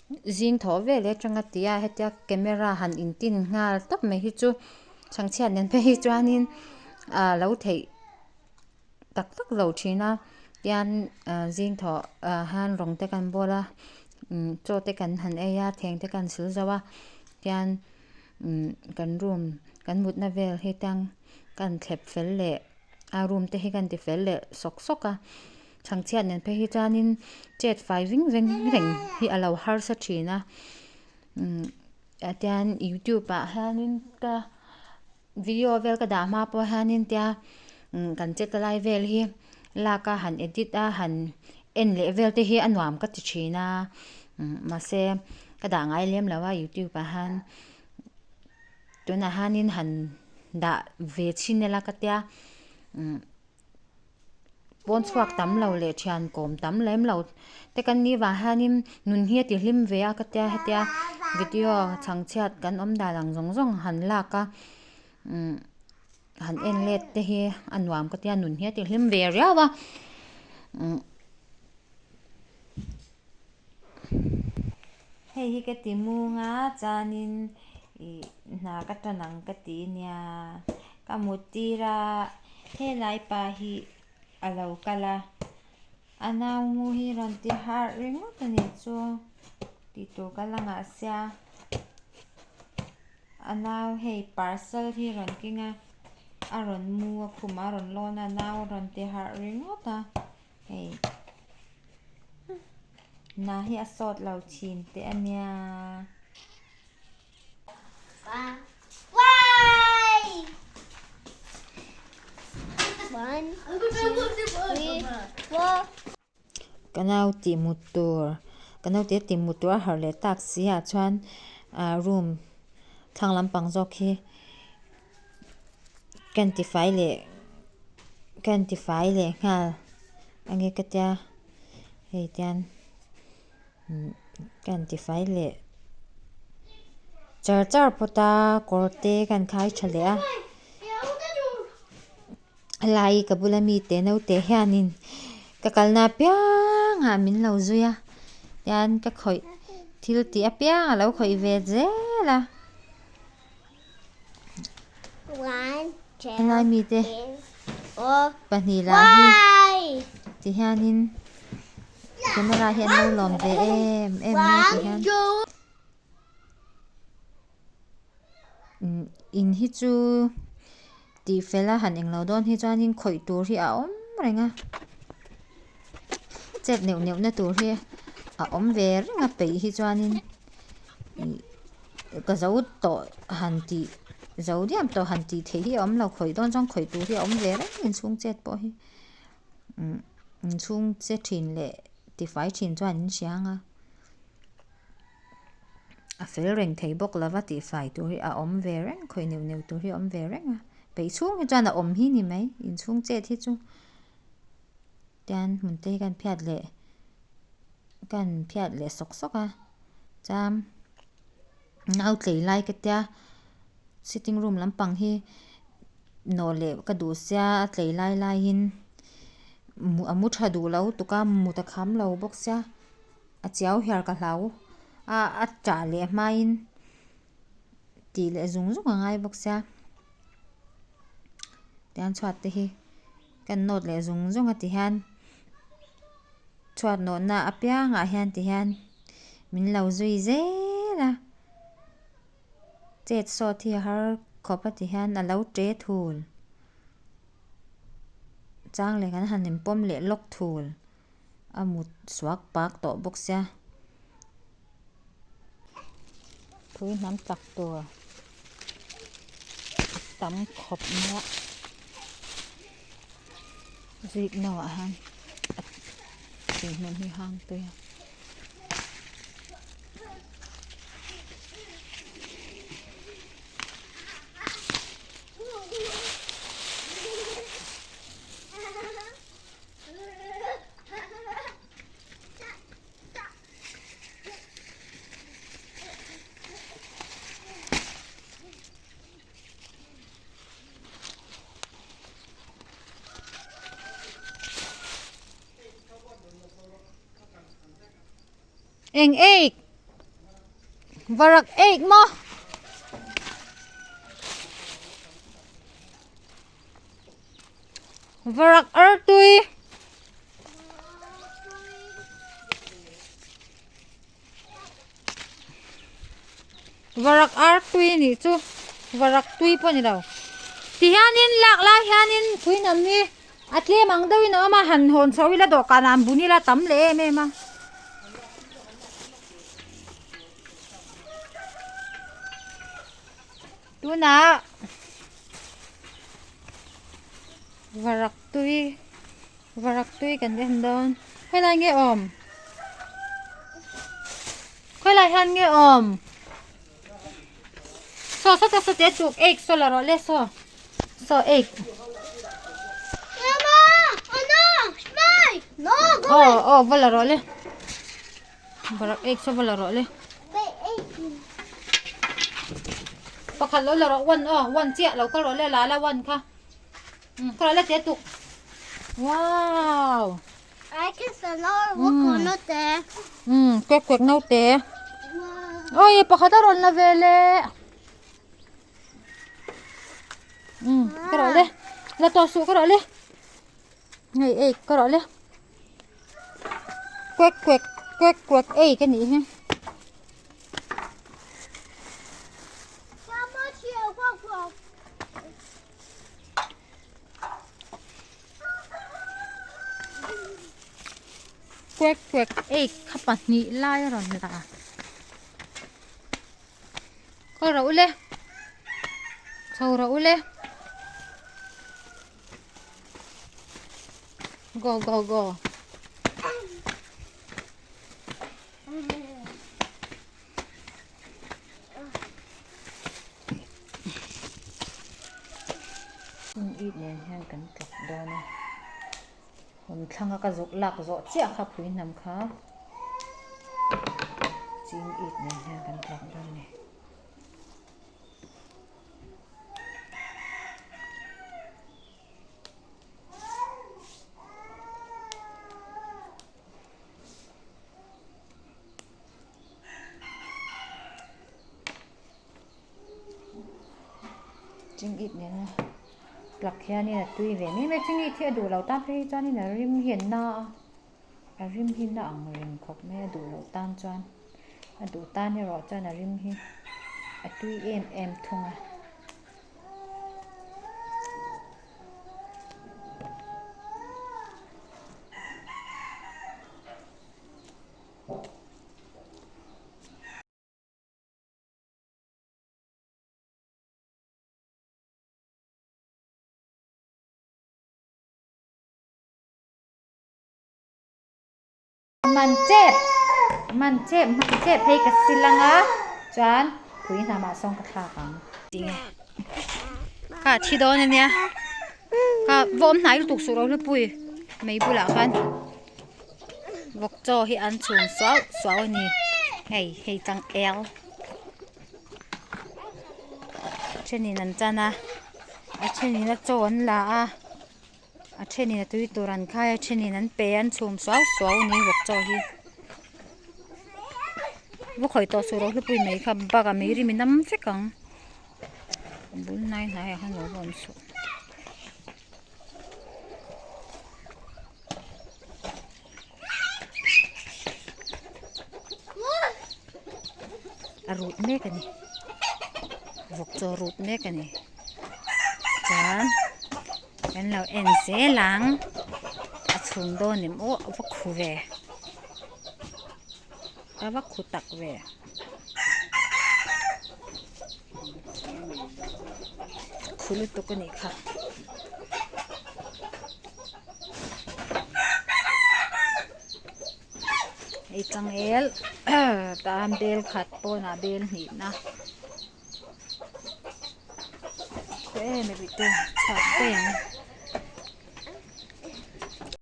Zing thawh vel atanga tia hetia camera han intin nghal tawp mai hi chu chhangchhiat nen phei hi chuanin ah lo theih tak tak lo thin a tian ah zing thawh ah han rawng te kan bawl a chaw te kan han ei a thleng te kan sil zo a tian kan room kan mutna vel hi tang kan thlep fel leh a room te hi kan ti fel leh sawk sawk a. Chhangchhiat nen phei hi chuanin chet fai ving veng reng hi a lo harsa thin a umm ah tian youtube ah hianin ka video vel ka dah hma pawh hianin tia kan chet lai vel hi lak a han edit a han en leh vel te hi a nuam ka ti thin a mahse ka dah ngai lem lo a youtube ah hian tunah hianin han dah ve chhin ila ka tia umm. Pawn chhuak tam lo leh thian kawm tam lem lo te kan nih vang hianin nun hi a ti hlim ve a ka tia hetia video chhangchhiat kan awm dan ang zawng zawng han lak a umm han en let te hi a nuam ka tia nun hi a ti hlim ve riau a umm. Hei hi ka ti mung a chuanin ih hna ka tan ang ka ti nia ka mut tir a helai pa hi a lo kal a a nau mu hi rawn ti harh ringawt a nih chu tih tur ka la ngah sia a nau hei parcel hi rawn keng a a rawn mu a khumah a rawn lawn a a nau a rawn ti harh ringawt a. Hei hna hi a sawt lo thin teh a nia. Ka nau tih mut tur ka naute tih mut tur a harh leh tak si ah chuan ah room thlang lampang zawk hi Ka intifai leh ka intifai leh nghal ange ka tia hei tian ka intifai leh char char phawt a kawr te ka inkhai tha leh a helai ka bula mite naute hianin ka kalna apiangah min lo zui a tian ka khawih thil tih apiang a lo khawih ve zel a. Helai mite pahnih lah hi ti hianin camera hi an lo lawm ve em em mai a ti hian in hi chu tih fel a han englo dawn hi chuanin khawih tur hi a awm reng a chet neuh neuh na tur hi a awm ve reng a peih hi chuanin ih ka zo tawh han tih zo diam tawh han tih theih hi a awm lo khawih dawn chuan khawih tur hi a awm ve reng inchhung chet pawh hi umm inchhung che thin leh tifai thin chuan in hria ang a a fel reng thei bawk lova tihfai tur hi a awm ve reng khawih neuh neuh tur hi a awm ve reng a peih chhung hi chuan a awm hi ni mai inchhung chet hi chu tian hmun te hi kan phiat leh kan phiat leh sawk sawk a chuan nau tlei lai ka tia sitting room lampang hi nawh leh ka duh sia a tlei lai laiin a mu tha duh lo tuk a mut a kham lo bawk sia a chiau hiar ka hlau a a chah leh hmain tih leh zung zung a ngai bawk sia tiang chhuat te hi kan nawt leh zung zung a ti hian chhuat nawhna apiangah hian ti hian min lo zui zel a chet sawt hi a har khawp a ti hian a lo ṭe thul chang leh kan han inpawm leh lawk thul. A mut suak pak tawh bawk sia. Thui hnam chak tur a tam khawp mai a. Zik no ah hian a tui hmun hi hang tui a. Eng eik. Varak eik maw? Varak artui. Varak artui nih chu varak tui pawh a ni lo. Tihianin lak lai hianin phuihnam hi a tlem ang deuhin a awm a, han hawn chho ila dawhkanah an bun ila tam leh em em a. Tunah varak tui varak tui kan en dawn khawi lai nge awm khawi lai hian nge awm saw saw saw te tuk egg saw la rawh le saw saw egg aw aw va la rawh le Varak ek saw va la rawh le. Pakhat lo la rawh one aw one chiah lo kal rawh le la la one kha. Um kal rawh le te tuk. Wow. I can sell walk on te. Um kwek kwek no te. Oi pakhat a rawn la ve le. Um ka rawh le. La tawh suh ka rawh le. Hei ei ka rawh le kwek kwek kwek kwek ei ka nih hi. Kwek kwek ei kha pahnih lai a rawn la ka rawh ule chho rawh ule. Go go go. Hun it nen hian kan tlak dawn a. Hun thlanga ka zuk lak zawh chiah kha phui hnam kha. Ching it nen hian kan tlak dawn a ni. Chingit nena plug hianin a tui ve mai mai a, chingit hi a duh loh tan phei hi chuanin a rim hi a na a, a rim hi na ang reng khawp mai a duh loh tan chuan a duh tan erawh chuan a rim hi a tui em em thung a. Man chep man chep man chep hei ka sil ang a chuan pui hnamah sawn ka thlak ang. Tinge ka thi dawn ania ka vawm hnai lutuk suh ro hlupui mei bulah khan vawk chaw hi an chhum suau suau a ni hei hei chang el thenin an chan a a thenin a chaw an la a. A thenin a tui tur an khai a thenin an pe an chhum suau suau a ni vawk chaw hi va khawi tawh suh ro hlupui mai kha bakah mei rim in am vek ang a bul hnai hnai ah khan lo va awm suh a rut mek a ni vawk chaw rut mek a ni chuan. Kan lo en zel ang a chhum dawn em aw a va khu ve a va khu tak ve khu lutuk a nih kha. Hei changel tan bel khat pawnah bel hnihna. Em em te chhuak daih ang.